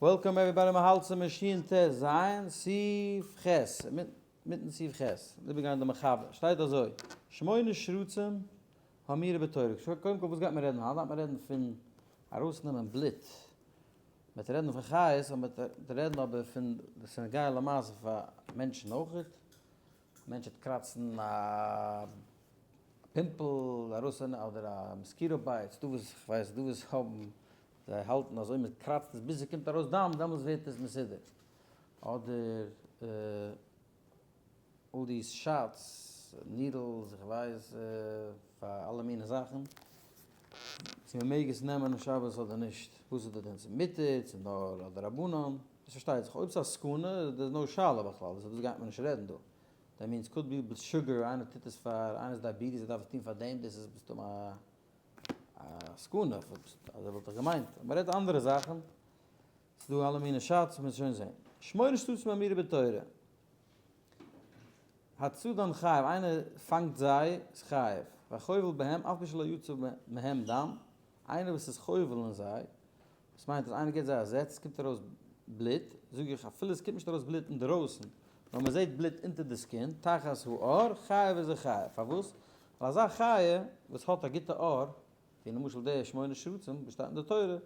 Welcome everybody מ'האלט צו משין ט ז סעיף ח', מיטן סעיף ח', איבערגיין די מחבר, שטייט אזוי, שמונה שרצים האמורים בתורה, קודם כל וואס גייט מען רעדן היינט, גייט מען רעדן פון ארויסנעמען בלוט, מ'וועט רעדן פון חיות, און מ'וועט רעדן אבער פון דאס איז נוגע למעשה פאר מענטשן אויכעט, א מענטש וועט קראצן א pimple ארויס אדער א mosquito bite, ס'דא וואס כ'ווייס ס'דא וואס האבן זיי האלטן אז אויב מען קראצט עס ביז ס'קומט ארויס דם דעמאלטס ווערט עס מסודר. אדער all these shots, needles, איך ווייס פאר אלע מיני זאכן, צו מען מעג עס נעמען אין שבת אדער נישט, וואס איז די דין, צו מותר, צו נאר א דרבנן, עס פארשטייט זיך אויב ס'איז א סכנה איז דער no שאלה בכלל, דאס גייט מען נישט רעדן דא, that means could be sugar, איינער טוט עס פאר, איינער איז diabetes ער דארף עס טון פאר דעם, דאס איז מסתמא א. א סכנה, אזוי וואלט איך געמיינט, אבער מ'רעדט אנדערע זאכן, ס'איז דא אלע מיני shots, מ'וועט שוין זען. שמונה שרצים האמורים בתורה. הצדן חייב, איינער פאנגט זיי, איז חייב. והחובל בהם, אף שלא יצא מהם דם, איינער וואס איז חובל אין זיי, דאס מיינט אז איינער גיבט זיי א זעץ, עס קומט ארויס בלוט, זאג איך אפילו עס קומט נישט ארויס בלוט אינדערויסן, נאר מען זעט בלוט אונטער די skin, תחת העור, חייב איז ער חייב. פארוואס? ווייל אזא חיה וואס האט א גוטע עור, ווי למשל די שמונה שרצים וואס שטייט אין די תורה,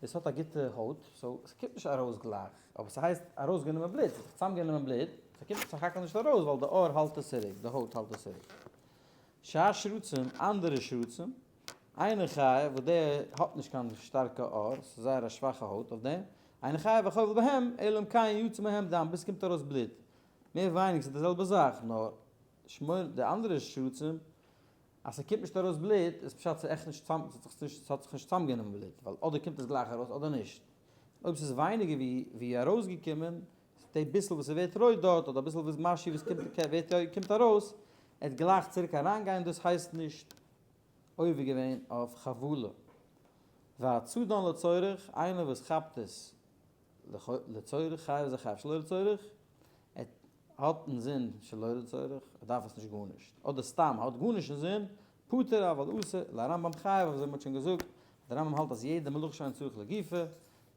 דאס האט א גוטע הויט, so עס קומט נישט ארויס גלייך, אבער ס'הייסט ארויסגענומען בלוט, ס'האט זיך צוזאמגענומען בלוט, ס'קומט סך הכל נישט ארויס ווייל די עור האלט עס צוריק, די הויט האלט עס צוריק. שאר שרצים, אנדערע שרצים, אינו חייב וואס דער האט נישט קיין שטארקע עור, ס'איז זייער א שוואכע הויט אויף דעם, אינו חייב והחובל בהם, אלא אם כן יצא מהם דם, ביז ס'קומט ארויס בלוט. מער ווייניג ס'איז די זעלבע זאך, נאר שמונה די אנדערע שרצים, אז ס'קומט נישט ארויס בלוט, איז פשט ס'איז עכט נישט צאם, ס'האט זיך נישט צאמגענומען בלוט, ווייל אדער קומט עס גלייך ארויס אדער נישט. אויב ס'איז ווייניגער ווי ווי ארויסגעקומען, די ביסל וואס ס'ווערט רויט דארט, אדער אביסל וואס משהו וואס קומט ווערט קומט ארויס, עט גלייך צוריק אריינגיין, דאס הייסט נישט עובר געווען אויף חבלה. והצדן לצורך, איינער וואס כאפט עס לצורך חייב איז ער חייב שלא לצורך, ער האט אינזין שלא לצורך, ער דארף עס נישט גארנישט, אדער סתם האט גארנישט אינזין, פטור אבל אסור, להרמב ם חייב, אזוי ווי מ'האט שוין געזאגט, דער רמב ם האלט אז יעדע מלאכה שאין צריך לגופה,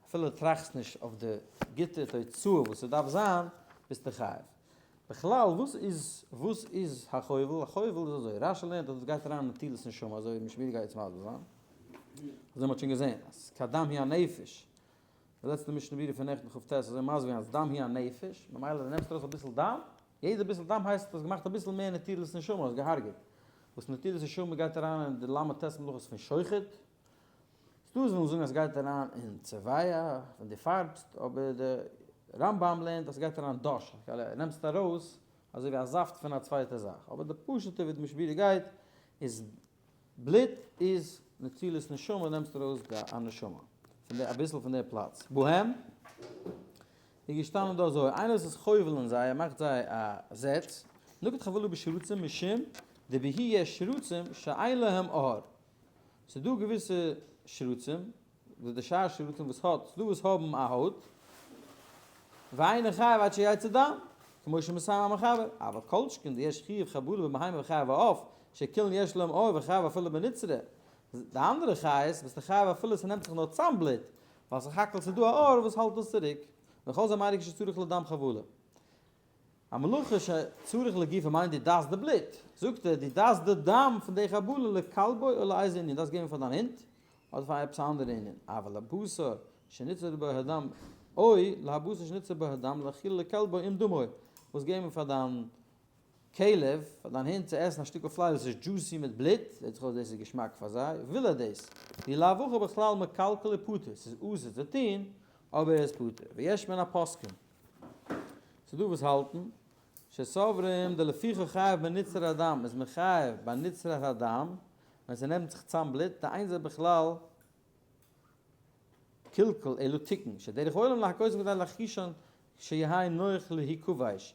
אפילו דו טראכסט נישט אויף די גוטע תוצאה וואס ס'דארף זיין, ביסטו חייב. בכלל וואס איז וואס איז החובל? החובל איז אזוי, רשי לערנט אז דאס גייט אריין אין נטילת נשמה, אזוי ווי משמי' גייט יעצט מסביר זיין, אזוי מ'האט שוין געזען אז כדם היא הנפש, די לעצטע משנה ברורה פון נעכטן כ ט איז אזוי מסביר אז דם היא הנפש, ממילא דו נעמסט ארויס אביסל דם, יעדע ביסל דם הייסט האסט געמאכט אביסל מער נטילת נשמה, האסט געהארגעט, וואס נטילת נשמה גייט אריין אין די ל' ט' מלאכות פון שוחט, ס'דא וואס ווילן זאגן אז ס'גייט אריין אין צבע ווען דו פארבסט, אבער די רמב ם לערנט אז ס'גייט אריין דש, נעמסט ארויס אזוי ווי א זאפט פון א צווייטע זאך, אבער די פשוט'ע ווי די משנה ברורה גייט איז בלוט איז נטילת נשמה נעמסט ארויס די א נשמה פון די אביסל פון די פלאץ בהם איז געשטאנען דא אזוי איינער וואס איז חובל אין זיי ער מאכט זיי א זעץ נקט חבלה בשרצים משום דבהו יש שרצים שאין להם עור ס'איז דא געוויסע שרצים, וואס די שאר שרצים וואס האט, ס'איז דא וואס האבן א הויט, ואינו חייב עד שיצא דם, כמו שמסיים המחבר, אבל כל שכן דיש חיוב חבלה בבהמה וחיה ועוף, שכולן יש להם עור וחייב אפילו בנצרה, די אנדערע חיות ביסטו חייב אפילו ס'נעמט זיך נאר צאם בלוט, ווייל סך הכל ס'איז דא א עור וואס האלט דאס צוריק, וכל זה מראה כשצריך לדם חבלה. א מלאכה שצריך לגופה מיינט דו דארפסט די בלוט, זאגט ער, דו דארפסט די דם פון די חבלה לכלבו או לאיזה ענין, דארפסט געבן פאר דיין הונט אדער פאר עפעס א אנדערע ענין, אבל לבשר שנצרך בו הדם או להבשר שנצרך בו הדם לאכילה לכלבו עם דמו, וואס געבן פאר דיין כלב, פאר דיין הונט צו עסן א שטיקל פלייש וואס איז juicy מיט בלוט, זעט זיך אויס דאס איז געשמאק פאר זיי, וויל ער דאס, דאי לאו הכי בכלל מקלקל ופטור, ס'איז אסור צו טון, אבער ער איז פטור, ויש מן הפוסקים. ס'דא וואס האלטן, שסוברים דלפיכך חייב בנצר הדם, איז מען חייב ביי נצר הדם, ווען ס'נעמט זיך צאם בלוט, דאין זה בכלל קלקול אלא תיקון, שדרך העולם להכותם כדי להכחישן שיהא נוח להיכבש,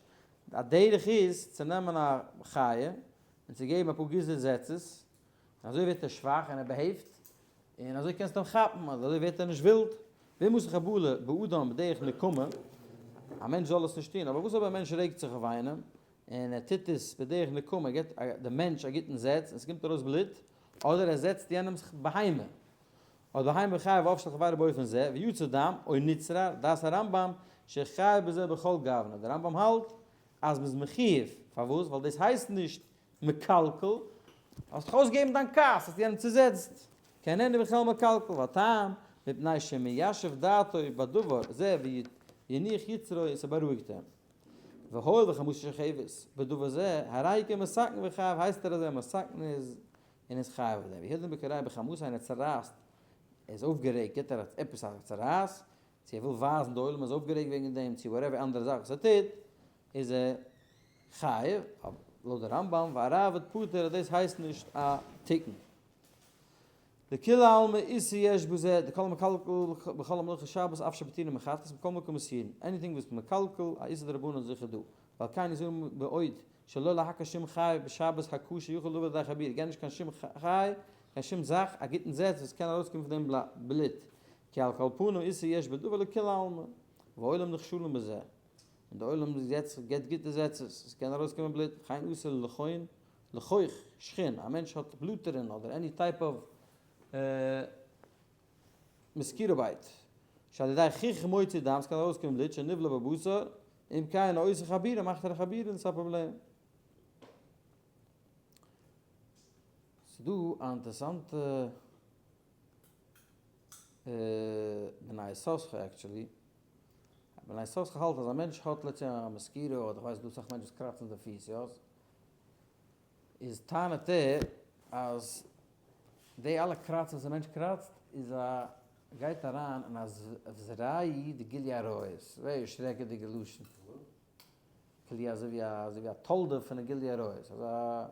א דרך איז צו נעמען א חיה און צו געבן אפאר גוטע זעצעס, אזוי ווערט ער שוואך און ער behave ט, און אזוי קענסטו אים כאפן, אז אזוי ווערט ער נישט ווילד. ואם עשה חבלה באדם בדרך נקמה, א מענטש זאל עס נישט טון, אבער וואס אויב א מענטש רעגט זיך אויף איינעם, און ער טוט עס בדרך נקמה, ער געבט דעם מענטש א גוטן זעץ, און עס קומט ארויס בלוט, אדער ער זעצט יענעמ'ס בהמה. אדער בהמה חיה ועוף של חברו באופן זה, ויצא דם, או נצרר, דעת הרמב"ם, שחייב בזה בכל גוונא. דער רמב"ם האלט אז מ'איז מחיוב, פארוואס? ווייל דאס הייסט נישט מקלקל, האסט דאך אויסגעגעבן דיין כעס, האסט יענעם צוזעצט, כי איננו בכלל מקלקל, והטעם, מפני שמיישב דעתו בדבר זה וינוח יצרו, און ס'בארואיגט אים. והואיל וחמתו שוכבת בדבר זה, הרי כמתקן וחייב, הייסט ער אז ער מתקן איז און איז חייב אויף דעם. והדין בקורע בחמתו איינער צערייסט, ער איז אויפגערעגט, גיבט ער עפעס א צערייס, צו ער וויל ווייזן די עולם איז אויפגערעגט וועגן דעם, צו whatever אנדערע זאך וואס ער טוט, איז ער חייב, אבער לויט די רמב"ם והראב"ד פטור אז דאס הייסט נישט א תיקון. דכולי עלמא איסור יש בזה, דכל המקלקל בכל המלאכות שבת אף שפטורין מחטאת מכל מקום אסורין, anything וואס מקלקל א איסור דרבנן איז זיכער דא, ועל כן יזהרו מאוד שלא להכות שום חי בשבת הקשה יכול לבוא לידי חבורה, געב נישט קיין שום חי, קיין שום זאך, א גוטן זעץ וואס קען ארויסקומען פון דעם בלוט, כי על כל פנים איסור יש בדבר לכולי עלמא, והעולם נכשלין בזה, און די עולם יעצט געבט גוטע זעצעס, עס קען ארויסקומען בלוט, וכן אסור לחון לחוך שחין, א מענטש האט בלוטערין אדער any type of mosquito bite, שעל ידי חיך מוציא דם, ס'קען ארויסקומען בלוט שנבלע בבשר, אם כן עושה חבורה מאכט ער א חבורה און ס'איז א פראבלעם. ס'דא א אינטערסאנטע בני יששכר actually, בני יששכר האלט אז א מענטש האט let's say א mosquito אדער כ'ווייס דא אסאך מענטשן וואס קראצן די פיס יא? איז טענה'ט ער אז די אלע קראצן וואס א מענטש קראצט איז א גייט אריין אין א זרעא דגילוי עריות, very שרעקעדיגע לשון, כאילו אזוי ווי א אזוי ווי א תולדה פון די גילוי עריות, אזא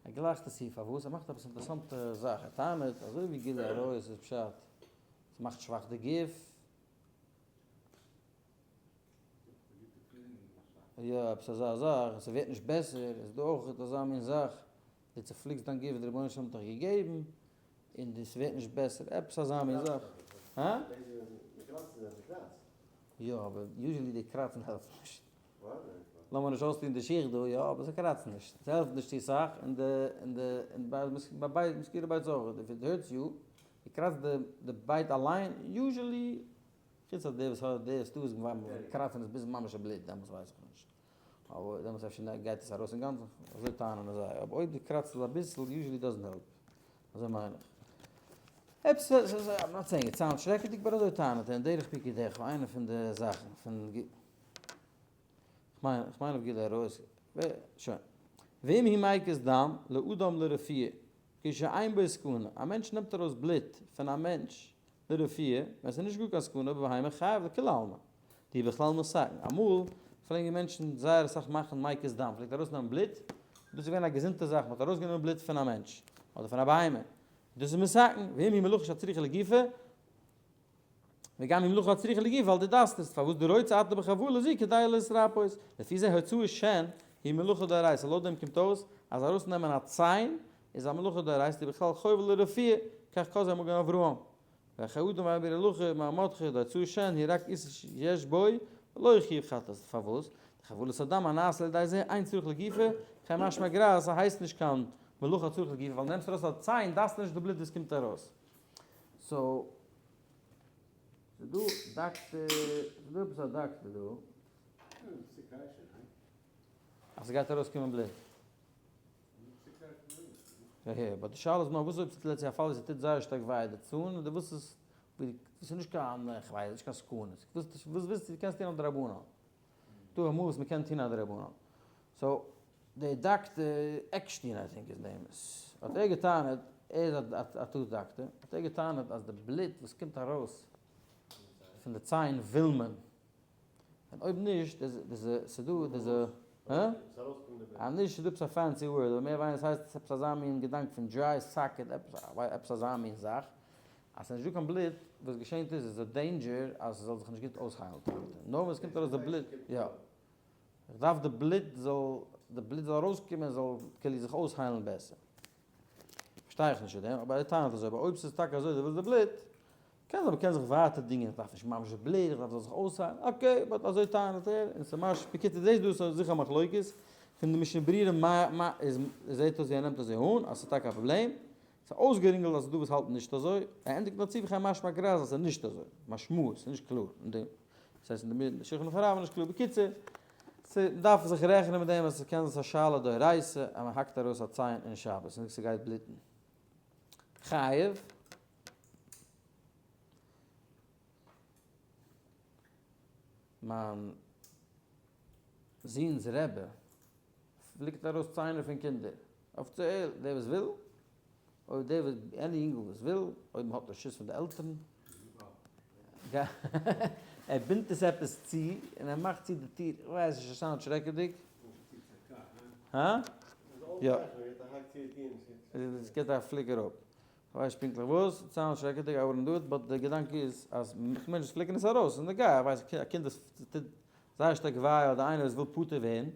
ער גלייכט עס צו פארוואס ער מאכט עפעס אינטערעסאנטע זאך, ער טענה'ט אזוי ווי גילוי עריות איז פשט ס'מאכט שוואך די גוף, יא, עפעס אזא זאך, און ס'ווערט נישט בעסער, איז דא אויך אזא מין זאך, דו צופליקסט דיין גוף, דער רבונו של עולם האט דיך געגעבן, און דאס ווערט נישט בעסער, עפעס אזא מין זאך. הא? יא, אבער usually די קראצן העלפט נישט. לאמיר נישט אויסטון די שיך דא, יא, אבער ס'קראצט נישט. ס'העלפט נישט צו סאך, און די, און די, און ביי ביי mosquito bites אויך, if it hurts you, דו קראצט די bite אליין, usually חוץ אז דער וואס האט די סטאר איז געווארן קראצן עס ביז ממש א בלוט דעמאלטס ווייס איך נישט אבער דעמאלטס אפשר גייט עס ארויס אינגאנצן אזוי טענה'ן זיי אבער אויב די קראצט עס אביסל usually doesn't help אזוי מיין איך עפעס I'm not saying it sounds שרעקעדיג but אזוי טענה'ט ער אין דרך פיקודיך איינע פון די זאכן פון כ'מיין כ'מיין אויף גילוי עריות שוין ואם הוא מקיז דם לאדם לרפואה כשאין בו סכנה א מענטש נעמט ארויס בלוט פון א מענטש לרפואה, ווען ס'איז נישט גאר קיין סכנה בבהמה חייב לכולי עלמא, דהוא בכלל מתקן. אמאל פלעגן די מענטשן זייער אסאך מאכן מקיז דם, פלעגט ארויסנעמען בלוט, דאס איז געווען א געזונטע זאך, מ'האט ארויסגענומען בלוט פון א מענטש, אדער פון א בהמה, דאס איז מתקן, ואם היא מלאכה שהצריכה לגופה, וגם היא מלאכה הצריכה לגופה, ווייל דו דארפסט עס, פארוואס דרוצה אתה בחבלה זו כדי להתרפאות, לפי זה הוצאת שן היא מלאכה דאורייתא, לויט דעם קומט אויס אז ארויסנעמען א ציין איז א מלאכה דאורייתא בכלל חובה לרפואה, כך כתב מגן אברהם. ואחי אדם ואביר הלכה מעמדך דהוצאת שן היא רק איסור שיש בו ולא חיוב חטאת, פארוואס? דחבלת הדם הנעשה על ידי זה אין צריך לגופה, וכן משמע גר"א אז ס'הייסט נישט קיין מלאכה הצריך לגופה ווייל נעמסט ארויס א ציין דארפסטו נישט די בלוט וואס קומט ארויס. so ס'דא דאקטער, ס'דא עפעס א דאקטער דא. אז ס'גייט ארויסקומען בלוט. אהה, but די שאלה איז נאר וואס אויב ס'טוט א פאל ווי ס'טוט זייער שטארק וויי די צאן אדער וואס איז ווי דאס איז נישט קיין כ'ווייס נישט קיין סכנה וואס וואס ווילסטו דו קענסט טון א דרבנן דא אמאל וואס מ'קען טון א דרבנן so די דאקטער עקשטיין I think his name איז האט ער געטענה'ט ער איז א tooth doctor האט ער געטענה'ט אז די בלוט וואס קומט ארויס פון די ציין וויל מען און אויב נישט איז ס'דא איז הא? אז נישט איז דא עפעס א fancy word אבער מער ווייניגער ס'הייסט עס עפעס אזא מין געדאנק פון dry socket עפעס אזא מין זאך אז ס'איז נישט דא קיין בלוט וואס געשענט איז איז א danger אז ס'זאל זיך נישט גוט אויסהיילן נאר ווען ס'קומט ארויס די בלוט יא איך דארף די בלוט זאל די בלוט זאל ארויסקומען זאל כאילו זיך אויסהיילן בעסער פארשטיי איך נישט צו דעם אבער ער טענה'ט אזוי אבער אויב ס'איז טאקע אזוי דו ווילסט די בלוט קען זיין מ'קען זיך ווייטער דינגען, איך דארף נישט ממש די בלוט, איך דארף זאל זיך אויסהיילן, okay, but אזוי טענה'ט ער, און ס'ממש, בקיצור דאס דא איז זיכער מחלוקת, פון די משנה ברורה מ מ איז זעהט אויס ווי ער נעמט אזוי אן אז ס'איז טאקע א פראבלעם. ס'איז אויסגערינגלט אז ס'איז דא וואס האלטן נישט אזוי, ער ענדיגט נאר צו וכן משמע הגר"ז אז ס'איז נישט אזוי, משמעות, ס'איז נישט קלאר, אין די, ס'הייסט אין די שולחן ערוך הרב איז נישט קלאר, בקיצור, ס'דארף זיך רעכענען מיט דעם אז ס'קען זיין ס'איז א שאלה דאורייתא אז מ'האקט ארויס א ציין אין שבת און ס'גייט בלוטן. חייב. מיין זוהן'ס רבי פליקט ארויס ציינער פון קינדער, אפיציעל דער וואס וויל, אויב דער וואס, any יונגל וואס וויל, אויב מען האט רשות פון די עלטערן, ער בינדט עס עפעס צו און ער מאכט צו די טיר, איך ווייס נישט, עס sound שרעקעדיג. הא? יא. עס גיבט א פליק אראפ. כ'ווייס נישט פונקטליך וואס, sound שרעקעדיג, I wouldn't do it, but די געדאנק איז אז מענטשן פליקן עס ארויס, און די גיי, כ'ווייס א קינד וואס טוט זייער שטארק וויי אדער איינער וואס וויל פטור ווערן,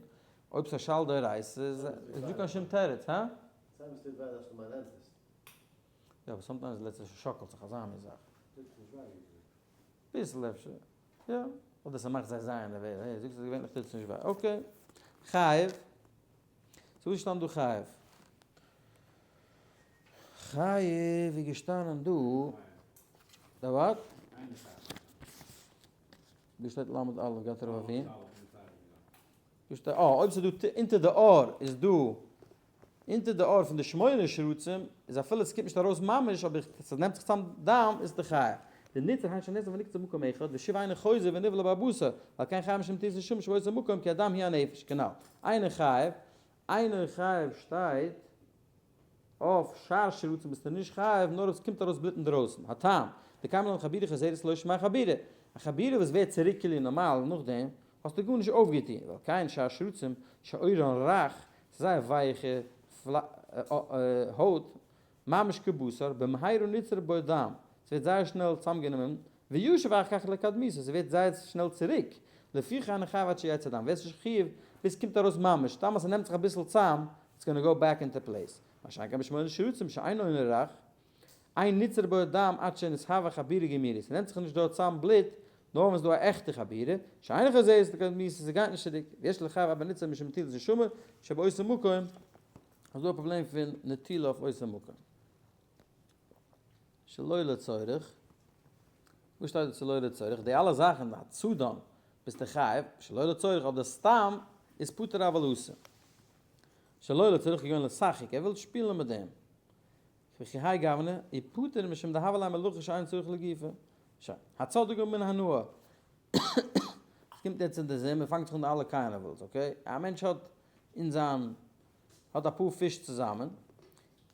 אויב ס'איז א שאלה דאורייתא איז נישטא קיין שום תירוץ, הא? סיי וואס טוט וויי דארפסטו מיין dentist. יא אבער sometimes לעצטע שאקלט זיך אזא מין זאך. טוט עס נישט וויי usually. ביסל אפשר. יא. אדער ס'מאכט זיי זייער נערוועז. העי, זאגסט אז געווענליך טוט עס נישט וויי. okay. חייב. so וואס איז געשטאנען דא חייב? חייב איז געשטאנען דא. די what? דא שטייט למד אלף גייט ארויף אויף אים. דא שטייט אה אויב ס'איז דא אונטער די אור איז דא אונטער די אור פון די שמונה שרצים איז אפילו עס קומט נישט ארויס ממש אבער ס'נעמט זיך צאם דם איז די חיה. די ניצר היינו שנעשה ונקצה במקום אחד ושוב אינו חוזר ונבלע בבשר ועל כן חייב משום נטילת נשמה שבאותו מקום כי הדם היא הנפש כנל. אינו חייב אינו חייב שטייט אויף שאר שרצים ביסטו נישט חייב נאר אויב ס'קומט ארויס בלוט אינדרויסן. הטעם, דקיימא לן חבורה חוזרת לא שמיה חבורה. א חבורה וואס ווערט צוריק כלי נארמאל נאכדעם האסטו גארנישט אויפגעטון, ועל כן שאר שרצים שעורן רך, ס'איז זייער ווייעכע הויט, ממש כבשר, במהרה נצרב בו דם, ס'ווערט זייער שנעל צוזאמגענומען, וישוב אחר כך לקדמותו, ס'ווערט זייער שנעל צוריק, לפיכך אינו חייב עד שיצא דם, ווערסט נישט חייב ביז ס'קומט ארויס ממש, סתם אז ס'נעמט זיך אביסל צאם, it's gonna go back into place. מה שאין כן בשמונה שרצים שאין עורו רך, אין נצרב בו דם עד שנתהווה חבורה גמורה, ס'נעמט זיך נישט דארט צאם בלוט, נאר ווען ס'איז דא א עכטע חבורה, שאינה חוזרת לקדמותה, ס'גייט נישט צוריק, ויש לחייב אף בנצרב משום נטילת נשמה שבאותו מקום, איז דא א פראבלעם פון נטילה אויף אותו מקום. שלא לצורך, וואס שטייט דא שלא לצורך? די אלע זאכן, הצדן, ביסטו חייב, שלא לצורך, אדער סתם איז פטור אבל אסור. שלא לצורך כגון לשחק, ער וויל שפילן מיט דעם. וכי האי גוונא, איז פטור משום דהוה ליה מלאכה שאין צריך לגופה. שוין. הצדק מן הנאה. עס קומט יעצט אין די זומער, פאנגט זיך אן די אלע carnivals, okay? א מענטש האט אין זיין, האט אפאר פיש צוזאמען,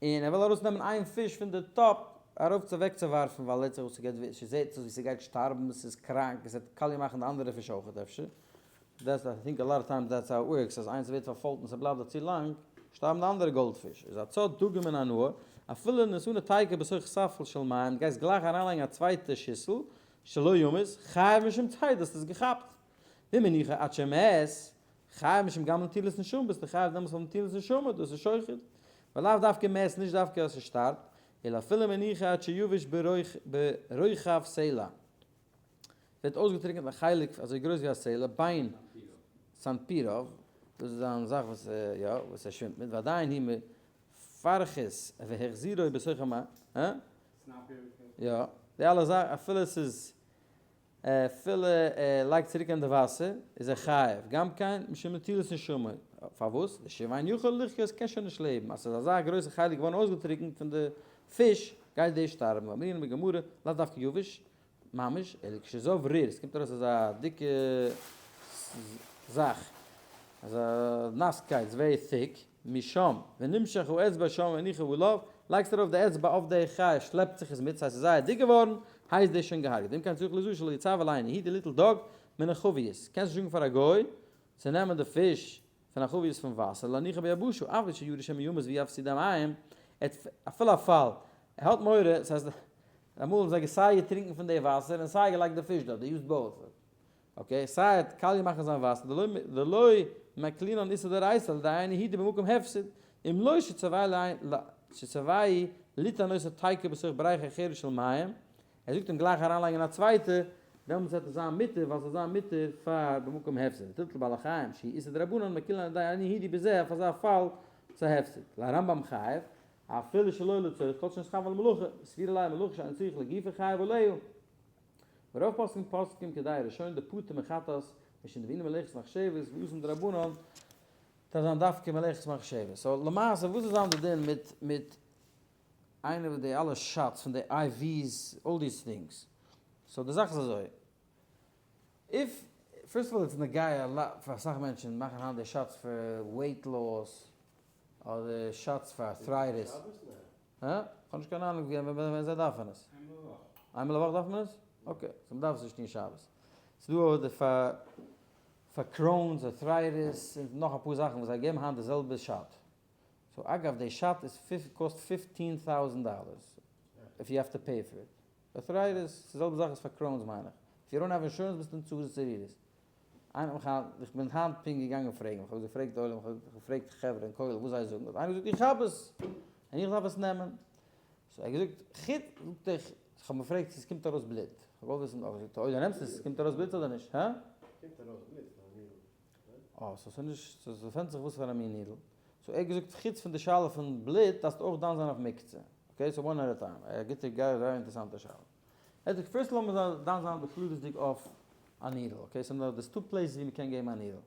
און ער וויל ארויס נעמען איין פיש פון די טאפ ארויף צו אוועק צו ווארפן ווייל ער זעט זיך ס'גייט ווער ס'זעט אויס ווי ס'גייט שטארבן ס'איז קראנק עס וועט קאליע מאכן די אנדערע פיש אויכעט אפשר that's I think a lot of times that's how it works אז איינס ווערט פארפוילט און ס'בלייבט דארט צו לאנג שטארבן די אנדערע gold פיש איז הצד דגים מן הנהר אפילו נתנו תיקף בתוך ספל של מים די גייסט גלייך אריינלייגן א צווייטע שיסל שלא ימות חייב משום ציד האסט עס געכאפט ומניחו עד שמת חייב משום גם נטילת נשמה, ביסטו חייב דעמאלטס אויף נטילת נשמה, דאס איז שוחד. ולאו דווקא מת, נישט דווקא אז ס'שטארבט, אלא אפילו מניחו עד שיבש ברוחב סלע. ווערט אויסגעטריקנט א חלק אזוי גרויס ווי א סלע, בין סנפיריו, דאס איז זיין זאך וואס יא, וואס ער שווימט מיט, ועדיין הוא מפרכס והחזירו בתוך המים, הא? יא, די אלע זאכן אפילו ס'איז אפילו ער לייגט צוריק אין די וואסער איז ער חייב, גם כן משום נטילת נשמה, פארוואס? דשוב אין יכול לחיות קען שוין נישט לעבן, אז ס'איז אזא גרויסע חלק געווארן אויסגעטריקנט פון די פיש גייט דאס שטארבן, ואמרינן בגמרא לאו דווקא יבש ממש, אלא כשזב ריר, ס'קומט ארויס אזא דיקע זאך, אזא נאסקייט, it's very thick, משם, ונמשך האצבע שם והניחו עליו, לייגסט ארויף די אצבע אויף די חיה שלעפט זיך עס מיט, ס'הייסט ס'איז זייער דיק געווארן, הייסט דאס שוין געהארגעט, ואם כן צריך ליזהר שלא יצוה לעני היהודי ליטול דג מן החבית, קענסט נישט זאגן פאר א גוי צו נעמען די פיש פון א חבית פון וואסער להניחה ביבשה, אף על שירא שמא ימות ויפסיד המים, אפילו א פאל, ער האט מורא, ס'הייסט אמאל האבן זיי סיי געטרינקן פון די וואסער און סיי געלייגט די פיש דארט, they used both. okay, סיי ער האט קאליע מאכן זיין וואסער, דלא מקלינן איסור דאורייתא על ידי עני היהודי במקום הפסד, אם לא שצווהו ליתן אותו תיכף בתוך בריכה אחרת של מים, ער זאגט אים גלייך אריינלייגן אין א צווייטע, דעמאלטס וועט עס זיין מותר, ווייל ס'זאל זיין מותר פאר במקום הפסד, וטלטול בעלי חיים שהוא איסור דרבנן מקלינן על ידי עני היהודי בזה אויף אזא פאל צו הפסד, להרמב ם חייב. אפילו שלא לצורך כל שנתכוון למלאכה, סבירא ליה מלאכה שאין צריך לגופה חייב עליה. ורוב פוסקים פוסקים כדעה הראשונה דפטור מחטאת משום דבעינן מלאכת מחשבת ואסור מדרבנן דארף זיין דווקא מלאכת מחשבת. so למעשה וואס איז זיין די דין מיט מיט איינער וואס די אלע shots פון די IVs all these things. so די זאך איז אזוי. if first of all it's נוגע פאר אסאך מענטשן מאכן היינט די shots פאר weight loss אדער shots פאר arthritis. הא? כ'האב נישט קיין אהנונג ווען זיי דארפן עס. איינמאל א וואך. איינמאל א וואך דארף מען עס? okay, so מ'דארף עס נישט טון שבת. ס'איז דא אדער פאר פאר Crohn's, arthritis, און נאך אפאר זאכן וואס זיי געבן היינט די זעלבע shot. so אגב, די shot איז קאסט 15 טויזנט dollars, if you have to pay for it. Arthritis, די זעלבע זאך איז פאר Crohn's מיין איך. If you don't have insurance ביסטו אין צרות צרורות. איינער האט מיך היינט, איך בין היינט פונקט געגאנגען פרעגן, איך האב געפרעגט די עולם, איך האב געפרעגט חברה אין כולל וואס זיי זאגן, האט איינער געזאגט איך האב עס, און איך דארף עס נעמען. so ער האט געזאגט, חוץ, זאגט ער, איך האב אים געפרעגט צו עס קומט ארויס בלוט, איך האב געוואלט וויסן, אבער זאגט ער אויב דו נעמסט עס, קומט ארויס בלוט אדער נישט, הא? קומט ארויס בלוט פון א needle, ניין? אה, so ס'איז נישט, so ס'ווענדט זיך וואס פאר א מין needle. So ער האט געזאגט חוץ פון די שאלה פון בלוט דארפסטו אויך דן זיין אויף מוקצה. Okay, so one at a time. א גוטע זייער אינטערעסאנטע שאלה. ער זאגט first לאמיר דן זיין בכללית'דיג אויף א needle, okay, ס'איז נאר דאס two places ווי מ'קען געבן א needle.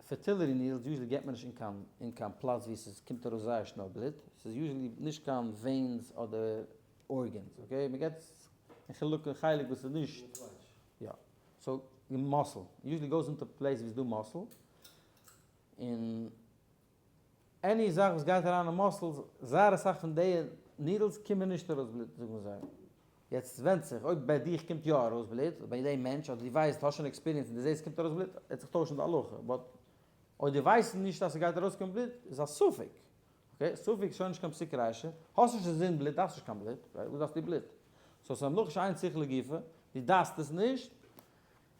Fertility needles usually געבט מען נישט אין קיין אין קיין פלאץ ווי ס'איז קומט ארויס זייער שנעל בלוט, ס'איז usually נישט קיין veins אדער organs, okay, מ'געבט עס אין חלק אין חלק וואס איז נישט, יא, so אין muscle, usually goes into place ווי ס'איז דא muscle, און any זאך וואס גייט אריין אין muscles, זייער אסאך פון די needles קומען נישט ארויס בלוט זאגן זיי. יעצט ווענדט זיך, אויב ביי דיך קומט יא ארויס בלוט, ביי דעם מענטש, אדער דו ווייסט, האסט שוין experience און דו זעסט ס'קומט ארויס בלוט, וועט זיך טוישן די הלכה, but אויב דו ווייסט נישט אז ס'גייט ארויסקומען בלוט, איז א ספק. Okay, ספק איז שוין נישט קיין פסיק רישא, האסט נישט אינזין בלוט, דארפסט נישט קיין בלוט, right? וואס דארפסטו בלוט? So ס'איז א מלאכה שאין צריך לגופה, דו דארפסט עס נישט,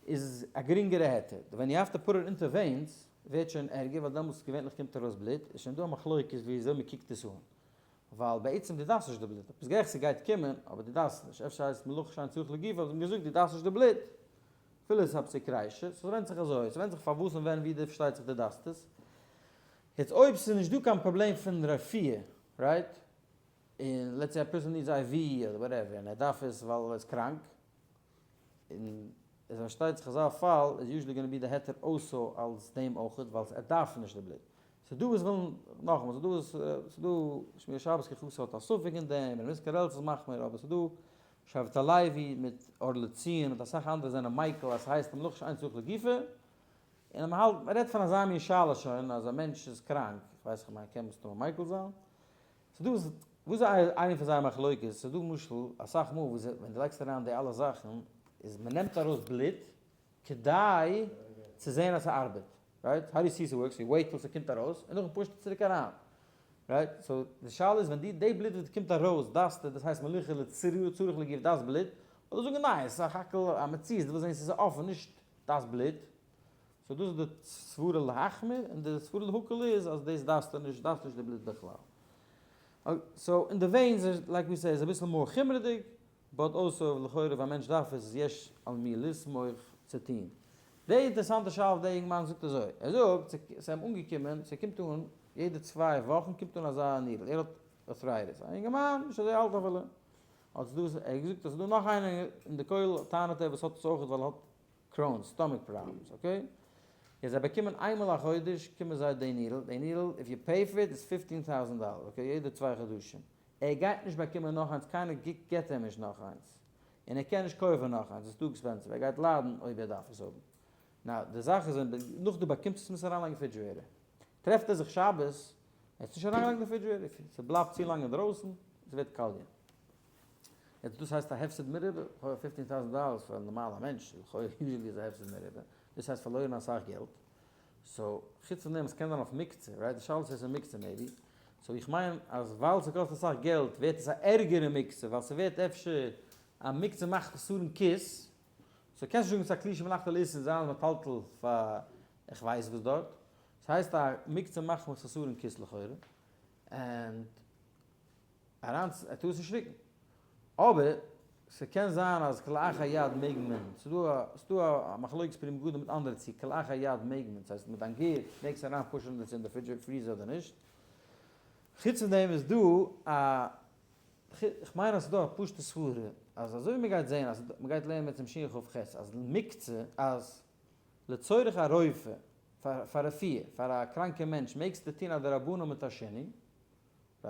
איז א גרינגערע היתר. ווען you have to put it into veins ווערט שוין ערגער ווייל דעמאלטס געווענליך קומט ארויס בלוט, איז שוין דא א מחלוקת ווי אזוי מען קוקט עס אן. ווייל בעצם דו דארפסט נישט די בלוט. ביסט גערעכט ס'גייט קומען, אבער דו דארפסט נישט. אפשר הייסט מלאכה שאין צריך לגופה, האט מען געזאגט דו דארפסט נישט די בלוט. אפילו עס איז א פסיק רישא. So ס'ווענדט זיך אזוי. ס'ווענדט זיך פארוואס און ווען ווי דו פארשטייט זיך דו דארפסט עס. יעצט אויב ס'איז נישט דא קיין פראבלעם פון רפואה, right? און let's say א person needs IV אדער whatever און ער דארף עס ווייל ער איז קראנק, און עס פארשטייט זיך אזא פאל איז usually gonna be די היתר אויסא אלס דעם אויכעט ווייל ער דארף נישט די בלוט. ס'איז דא וואס ווילן, נאכאמאל, ס'איז דא וואס, ס'איז דא שמירת שבת כהלכתה האט א ספק אין דעם, ר' ניסן קרעלץ איז מחמיר, אבער ס'איז דא שבט הלוי מיט אור לציון מיט אסאך אנדערע זענען מיקל אז ס'הייסט מלאכה שאין צריך לגופה, און מ'האלט, מ'רעדט פון אזא מין שאלה שוין אז א מענטש איז קראנק, איך ווייס איך מיין קען מסתמא מיקל זיין, ס'איז דא וואס, וואס איז איינע פון זייער מחלוקת? ס'איז דא למשל אסאך מאל וואס ווען דו לייגסט אריין די אלע זאכן איז מ'נעמט ארויס בלוט כדי צו זען אז ס'ארבעט, right? How do you see ס'ווארקס? You wait till ס'קומט ארויס און נאכדעם push ט עס צוריק אריין, right? So די שאלה איז ווען די די בלוט וואס קומט ארויס דארפסטו, דאס הייסט מלאכה לצורך לגוף דאס בלוט, אדער זאגן ניין ס'איז סך הכל א מציאות דו ווילסט זען ס'איז אפען נישט דאס בלוט, so דאס איז די סברה להחמיר, און די סברה להקל איז אז דאס דארפסטו נישט, דארפסט נישט די בלוט בכלל. So אין די veins like we say איז אביסל more חומרה'דיג, but also לכאורה ווען א מענטש דארף עס איז יש על מי לסמוך צו טוהן. די אינטערעסאנטע שאלה אויף די יונגמאן זאגט אזוי, ער זאגט ס'איז אים אנגעקומען, ס'קומט אן יעדע צוויי וואכן קומט אן אזא needle, ער האט arthritis, א יונגערמאן נישט אזוי אלט אפילו, האט עס דא, ער האט געזאגט אז ס'איז דא נאך איינער אין די כולל טענה'ט ער וואס האט עס אויכעט ווייל ער האט Crohn's, stomach problems, okay? יעצט זיי באקומען איינמאל א חודש קומען זיי די needle, די needle if you pay for it איז 15 טויזענט דאלער, okay? יעדע צוויי חדשים. ער גייט נישט באקומען נאך איינס, קיינער געט אים נישט נאך איינס. און ער קען נישט קויפן נאך איינס, איז too expensive, ער גייט ליידן אויב ער דארף עס האבן. Now, די זאך איז ווען נאך דו באקומסט עס מוזט אריינלייגן אין refrigerator. טרעפט ער זיך שבת, ער האט עס נישט אריינגעלייגט אין refrigerator, ס'בלייבט צו לאנג אינדרויסן, עס ווערט קאליע. יעצט דאס הייסט א הפסד מרובה, לכאורה 15 טויזנט דאלער פאר א נארמאלע מענטש, לכאורה usually איז א הפסד מרובה, דאס הייסט פארלוירן אסאך געלט, so חוץ פון דעם עס קען זיין אויף מוקצה, right? די שאלה איז צו עס איז מוקצה maybe, so איך מיין אז ווייל ס'קאסט אסאך געלט ווערט עס א ערגערע מוקצה, ווייל ס'ווערט אפשר א מוקצה מחמת חסרון כיס, so קענסט נישט זאגן ס'איז א כלי שמלאכתו לאיסור זיין מטלטל פאר איך ווייס וואס דארט, ס'הייסט א מוקצה מחמת חסרון כיס לכאורה, and אריין ער טאר עס נישט רוקן. אבער ס'קען זיין אז כלאחר יד מעג מען, ס'דא א מחלוקת פרי מגדים מיט אנדערע צו כלאחר יד מעג מען, ס'הייסט מיט דיין גער מעגסטו אריין push ן דאס אין די freezer אדער נישט. חוץ פון דעם איז דא א, כ'מיין אז ס'איז דא א פשוט'ע סברה אז אזוי ווי מ'גייט זעהן אז מ'גייט לערנען מיט צום שיעור כ ח אז מוקצה אז לצורך הרופא פאר רפואה פאר א קראנקע מענטש מעגסטו טון א דרבנן מיט א שינוי, right?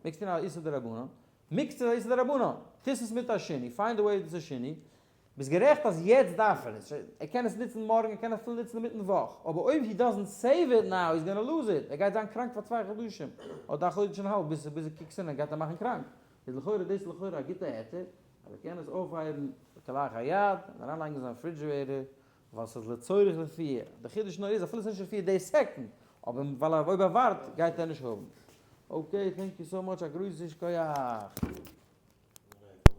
מעגסט טון א איסור דרבנן, מוקצה איז א איסור דרבנן, טוס עס מיט א שינוי, find a way צו שינוי, ביסט גערעכט אז יעצט דארף ער עס, ער קען עס נוצן מארגן, ער קען אפילו נוצן אינמיטן וואך, אבער אויב he doesn't save it now he's gonna lose it, ער גייט זיין קראנק פאר 2 חדשים, אדער א חודש און האלב ביז ביז ער kicks אין און גייט אים מאכן קראנק, איז לכאורה דאס איז לכאורה א גוטע היתר, אז ער קען עס אויפהייבן כלאחר יד און אריינלייגן אין זיין refrigerator, ווייל ס'איז לצורך רפואה, די חידוש נאר איז אפילו ס'איז נישט רפואה די second, אבער ווייל אויב ער ווארט גייט ער נישט האבן. Okay, thank you so much, א גרויסע שכוח!